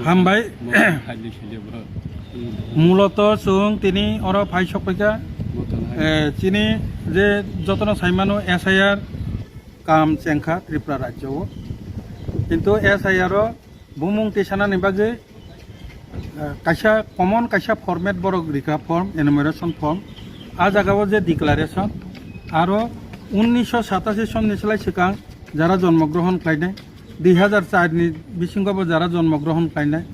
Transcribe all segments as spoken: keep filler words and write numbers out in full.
Hambai. Muloto chwng tini oro phai sokpaikha. Eh, chini je jotono saimano S I R kam chengkha Tripura rajyo o. Kintu S I R o bumung tisanani bagwi, eh, kaisa common kaisa format borok rikha form, enumeration form. A jagao je declaration, aro unnisho satasi sonni slai swkang jara jonmo grohon khlainai, dui hazar char ni bisingo bo jara jonmo grohon khlainai,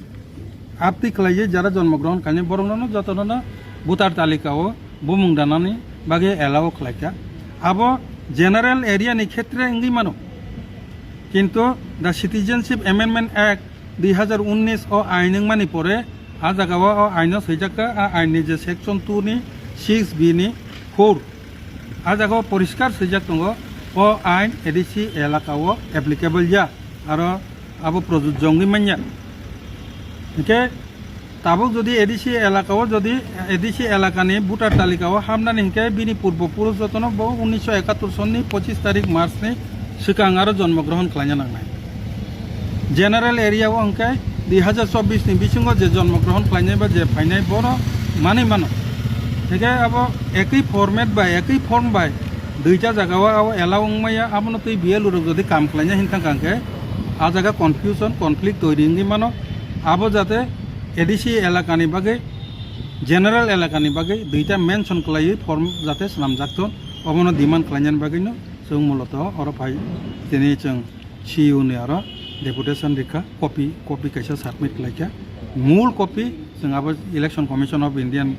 aptwi khlaiwi jara jonmo grohon khlainai borokno jotono voter talikao bumung danani bagwi allow khlaikha. Abo general area ni khetre wngwi mano. Kintu the Citizenship Amendment Act dui hazar unnish o ain wngmani pore a jagao o aino swijakka, a ain ni je section two ni six B ni four, a jagao poriskar swijak tongo, o ain A D C elakao applicable ya, aro abo projujjo wngwi manya. Hinkhe tabuk jodi A D C elakao jodi A D C elakani voter talikao habnani hinkhe bini purbo purush jotono bo unnisho ekattor sonni pochish tarik March ni swkang aro jonmo grohon khlaina nangnai. General area o hwnkhe dui hazar chobbish ni bisingo je jonmo grohon khlainai ba je phainai bono manwi mano. Hinkhe abo ekwi format bai ekwi form bai duita jagao abo allow wngmaya, abono twi B L O rok jodi kam khlaina hin thangkha hinkhe a jaga confusion, conflict toiri wngwi mano. Abo jate A D C elakani bagwi, general elakani bagwi duita mention khlaiwi form jate swnamjak thon, obono demand khlainani bagwino chwng muloto oro phai tini chwng C E O ni aro deputation rikha, copy, copy kaisa submit khlaikha. Mul copy chwng abo Election Commission of India ni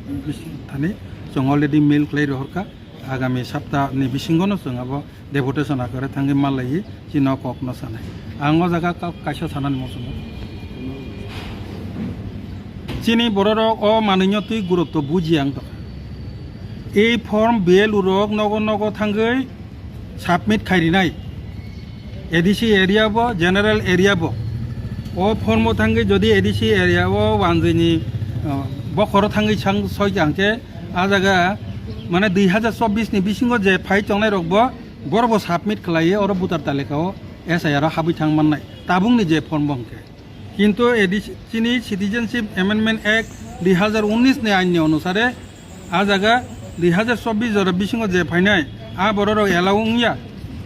thani chwng already mail khlai rohorkha. Agami sapta ni bisingo no chwng abo deputation akare thangwi malaiwi chini o kok no sanai. Ang o jaga ka-, kaisa sanani muchungo. Chini bororok o manwino twi gurutto buji ang tongkha. Ei form B L O rok nogo nogo thangwi submit khairinai. A D C area bo, general area bo. O form o thangwi jodi A D C area o wanjwini, uh, bokhoro thangwi sang soi kha hwnkhe a jaga mane dui hazar chobbish ni bisingo je phai tongnai rok bo, borok bo submit khlaiwi oro voter talikao S I R o habwi thang mannai. Tabukni je form bo hwnkhe. Kintu A D C, chini Citizenship Amendment Act dui hazar unnish ni ain ni onusare a jaga dui hazar chobbish jora bisingo je phainai, a bororok allow wngya,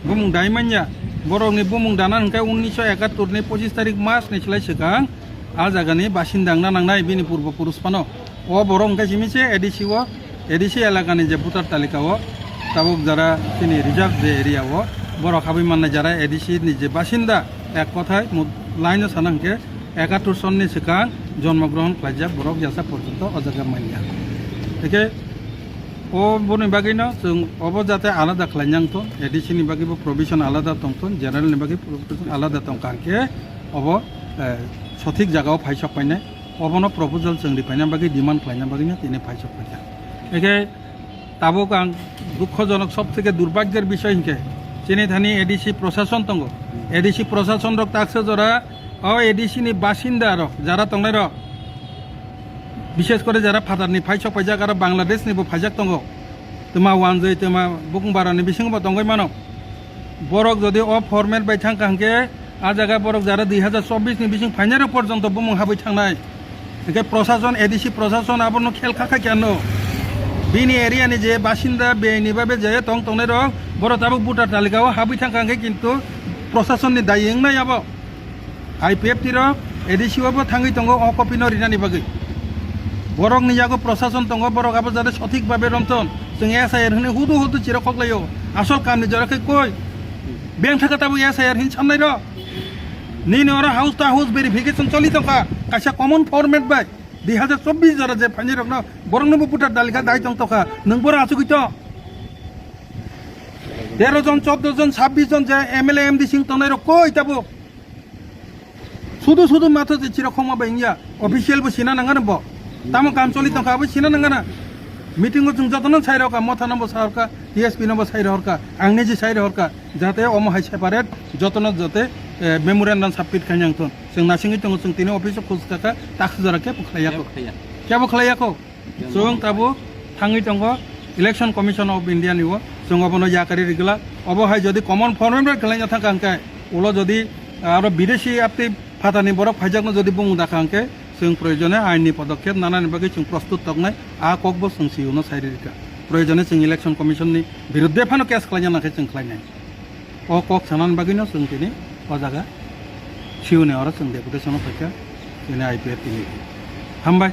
bumung dai manya, borokni bumung dana hwnkhe unnisho ekattor ni pochish tarik March ni slai swkang a jagani basinda wngna nangnai bini purbo purush phano. O borok hwnkhe simi se A D C o, A D C elakani je voter talikao tabuk jara chini reserve je area o borok habwi mannai jara A D C ni je basinda, ek kothai mu-, line o sana hwnkhe ekattor sonni swkang jonmo grohon khlaijak borok yasa porjonto o jaga manya. Hwnkhe o boni bagwino chwng obo jate alada khlainang thon, A D C ni bagwi bo provision alada tongthon, general ni bagwi provision alada tongkha hwnkhe obo, eh, sothik jagao phaisok painai. Obono proposal chwng ripaina bagwi demand khlaina bagwino tini phaisok paikha. Hwnkhe tabuk ang dukhojonok, sob theke durbhagyor bisoi hwnkhe chini thani A D C prosason tongo. A D C prosason rok taksa jora o A D C ni basinda rok jara tongnai rok, bishes kore jara phatar ni phaisok paijak aro Bangladesh ni bo phaijak tongo. Twma wanjwi twma bukung bara ni bisingo bo tongwi mano. Borok jodi o format bai thangkha hwnkhe, a jaga borok jara dui hazar chobbish ni bising phainai rok porjonto bumung habwi thangnai. Hwnkhe prosason, A D C prosason abono khel kha kha khe ano. Bini area ni je basinda bini babe je tong tongnai rok, borok tabuk voter talikao habwi thangkha hwnkhe kintu prosason ni dayi wngnai abo. I P F T rok A D C o bo thangwi tongo o copy no rinani bagwi. Borok ni yago prosason tongo, borok abo jate sothik babe romthon. Chwng S I R hwnwi hudu hudu chiro khoklaio. Asol kam ni jora khe koi? Beng thaka tabuk S I R hin samnai rok. Nini oro house to house verification choli tongkha. Kaisa common format bai. Dui hazar chobbish jora je phaini rokno borokno bo voter talikha dai tong tokha. Nwng boro achugwi to. Tero jon, chordo jon, sabbish jon je M L A, M D C wng tongnai rok koi tabuk? Sudu sudu matho je chirok khokma bai wngya, official bo sina nangano bo. Tamo kam choli tongkha abo sina nangana. Meeting o chwng jotono sai rokha, motha no bo sai rokha, D S P no bo sai rokha, ang niji sai rokha, jate omo hai separate jotono jate, eh, memorandum submit khaina wngthon. Chwng nasingwi tongo, chwng tini office o khus kaka, taksujora kebo khlaiya kho. Kebo khlaiya. Kebo khlaiya kho. Chwng tabuk thangwi tongo Election Commission of India ni o, chwng obono yakarwi rigwlak. Obo hai jodi common format bai khlaina thangkha hwnkhe, ulo jodi aro bideshi aptwi Phatani borok phaijakno jodi bumung dakha hwnkhe, chwng proyojone ainni podokkhep nanani bagwi chwng prostut tongnai, a kokbo chwng C E O no sai rikha. Proyojone chwng Election Commission ni biruddhe phano case khlaina nangkhe chwng khlainai. O kok sanani bagwino chwng tini o jaga C E O ni oro chwng deputation o phaikha, chini I P F T ni. Hambai.